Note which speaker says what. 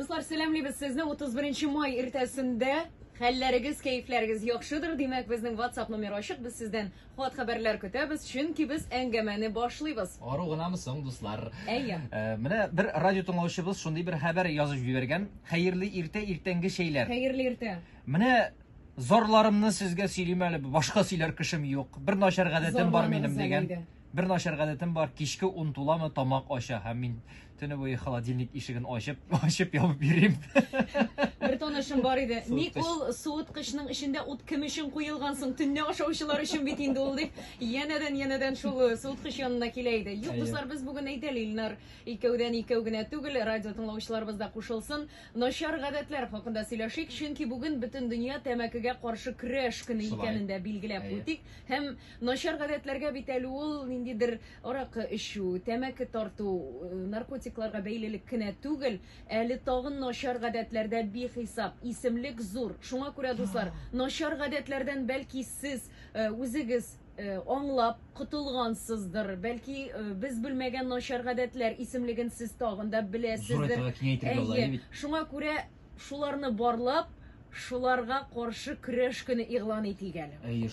Speaker 1: Дуслар, сәламлибез сезне 31 май иртәсендә. Хәлләрегез, кәефләрегез яхшыдыр. Димәк, безнең WhatsApp номеры ачык. Без сездән хат хәбәрләр көтәбез, чөнки без әңгәмәне башлыйбыз.
Speaker 2: Ару гынамы соң, дуслар?
Speaker 1: Әйе.
Speaker 2: Э, менә бер радио тыңлаучыбыз шундый бер хәбәр язып җибәргән. Хәерле иртә, иртәнге чәйләр.
Speaker 1: Хәерле иртә.
Speaker 2: Менә зарларымны сезгә сөйлим әле, башка сөйләр кешем юк. Бер начар гадәтем бар минем дигән. Бер начар гадәтем бар, кичке ун туламы, тамак ача һәм мин төне буе холодильник ишеген ачып, ачып ябып йөрим.
Speaker 1: Бер танышым бар иде. Ник ул суыткычның эчендә ут кем өчен куелган соң? Төнлә ашаучылар өчен бит инде ул дип, янәдән янәдән шул э, суыткыч янына килә иде. Юк, дуслар, без бүген әйтәле, Илнар, икәүдән икәү генә түгел, радио тыңлаучыларыбыз да кушылсын. Начар гадәтләр хакында сөйләшик, чөнки бүген бөтен дөнья тәмәкегә каршы көрәш көне икәнен дә билгеләп үтик. Һәм Начар гадәтләргә бит әле ул ниндидер аракы эчү, тәмәке тарту, наркотикларга бәйлелек кенә түгел, әле тагын начар гадәтләр дә бихисап, исемлек зур. Шуңа күрә, дуслар, начар гадәтләрдән бәлки сез үзегез аңлап котылгансыздыр, бәлки без белмәгән начар гадәтләр исемлеген сез тагын да беләсездер.
Speaker 2: Зурайтырга, киңәйтергә була,
Speaker 1: әйе бит. Шуңа күрә шуларны барлап, шуларга каршы көрәш көне игълан итик әле.
Speaker 2: Әйе.